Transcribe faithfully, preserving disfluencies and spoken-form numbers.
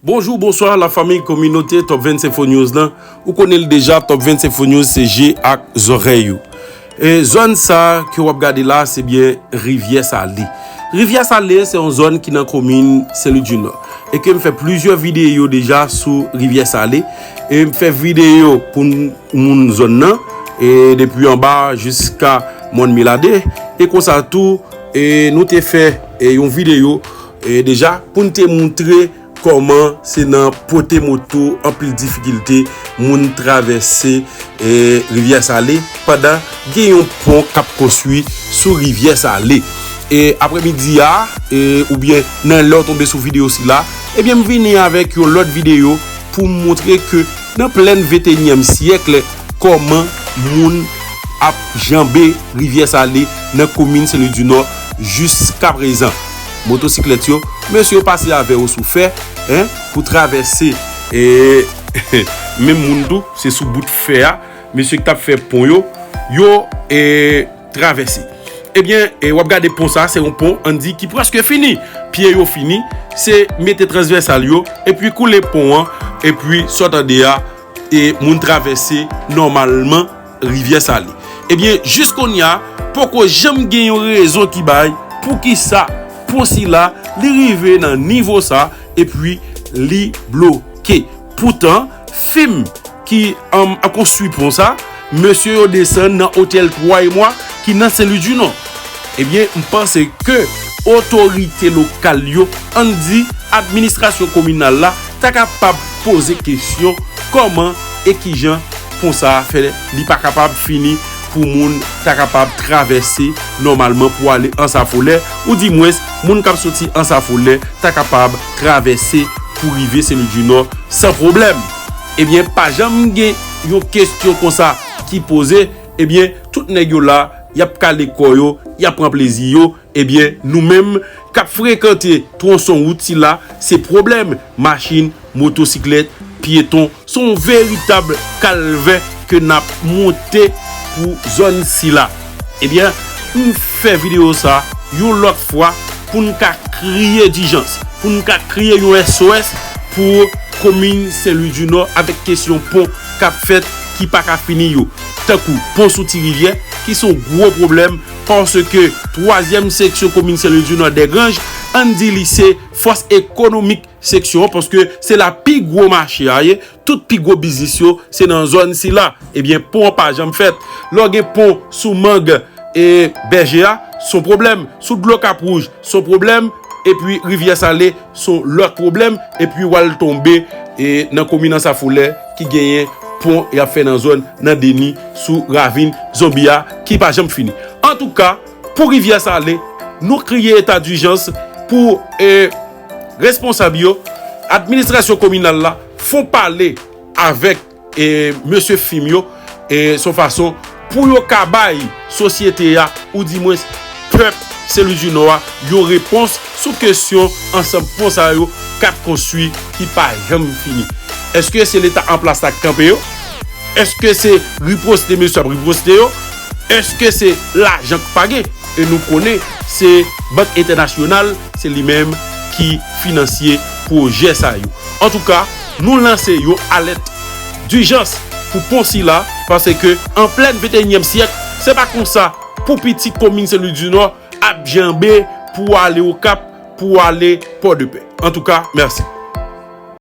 Bonjou, bonswa, lafanmi, kominote Top vennsenk Info News lan. Ou konnen l deja, Top vennsenk Info News se je ak zòrèy ou. E zòn sa ke w ap gade la, se byen Rivyè Sale. Rivyè Sale se yon zòn ki nan komin Sen Lwi di Nò. E ke m fè plizyè videyo deja sou Rivyè Sale. E m fè videyo pou m moun zòn nan, e depi anba jiska Mòn Milade. E konsa tou, e nou te fè, e yon videyo, e deja pou n te moutre kòman se nan pote moto anpil difikilte moun travèse, e, Rivyè Sale pandan gen yon pon k ap konstwi sou Rivyè Sale. E aprèmidi a, e, oubyen nan lè w tonbe sou videyo sila, ebyen m vini avèk yon lòt videyo pou m moutre ke nan plèn venteyinyèm syèk, kòman moun ap janbe Rivyè Sale nan komin Sen Lwi di Nò jiska prezan. Motosiklèt yo, mesye yo pase avè yo sou fè, en, pou travèse, e, menm moun tou, se sou bout fè a, mesye ki t ap fè pon yo, yo, e, travèse. Ebyen, e, w ap gade pon sa, se yon pon, ann di, ki prèske fini. Pye yo fini, se mete transvèsal yo, epi koule pon an, epi sa w tande a, e moun travèse nòmalman Rivyè Sale. Ebyen, jis kounye a, poko janm gen yon rezon ki bay poukisa pon sila, li rive nan nivo sa, epi li bloke. Poutan, fim ki, um, ap konstwi pon sa, mesye yo desann nan otèl twa e mwa ki nan Sen Lwi di Nò. Ebyen, m panse ke otorite lokal yo, ann di administrasyon kominal la, ta kapab poze kesyon kòman e kijan pon sa a fè li pa kapab fini pou moun ta kapab travèse nòmalman pou ale Ansafolè, oudimwens moun k ap soti Ansafolè ta kapab travèse pou rive Sen Lwi di Nò san pwoblèm. Ebyen, pa janm gen yon kesyon konsa ki poze, ebyen, tout nèg yo la, y ap kale kò yo, y ap pran plezi yo, ebyen, nou menm k ap frekante twonson wout sila, se pwoblèm machin, motosiklèt, pyeton, se yon veritab kalvè ke n ap monte pou zòn sila. Ebyen, m fè videyo sa yon lòt fwa pou n ka kriye dijans, pou n ka kriye yon S O S pou komin Sen Lwi di Nò avèk kesyon pon k ap fèt ki pa ka fini yo. Tankou pon sou Ti Rivyè, ki se yon gwo pwoblèm, paske twazyèm seksyon komin Sen Lwi di Nò, Dègranj, ann di li se fòs ekonomik seksyon an, paske se la pi gwo mache a ye, tout pi gwo biznis yo, se nan zòn sila. Ebyen, pon an pa janm fèt. Lè w gen pon sou mang e Bèje a, se yon pwoblèm. Sou dlo Kap Wouj, se yon pwoblèm. Epi Rivyè Sale, se yon lòt pwoblèm. Epi w al tonbe e nan komin Ansafolè ki genyen pon y ap fè nan zòn nan Deni sou ravin Zonbi a ki pa janm fini. Antouka, pou Rivyè Sale, nou kriye eta dijans pou e, responsab yo, administrasyon kominal la, fon pale avèk e, mesye fim yo, e, se yon fason pou yo ka bay sosyete a, oudimwens pèp Sen Lwi di Nò a, yon repons sou kesyon ansanm pon sa yo k ap konstwi ki pa janm fini. Èske se Leta an plas la k kanpe yo? Èske se riposte mesye ap riposte yo? Èske se lajan k pa gen? E nou konnen se Bank Entènasyonal, se li menm ki finansye pwojè sa yo. Antouka, nou lanse yon alèt dijans pou pon sila, paske an plèn venteyinyèm syèk, se pa konsa pou pitit komin Sen Lwi di Nò ap janbe pou ale Okap, pou ale Pòdepè. Antouka, mèsi.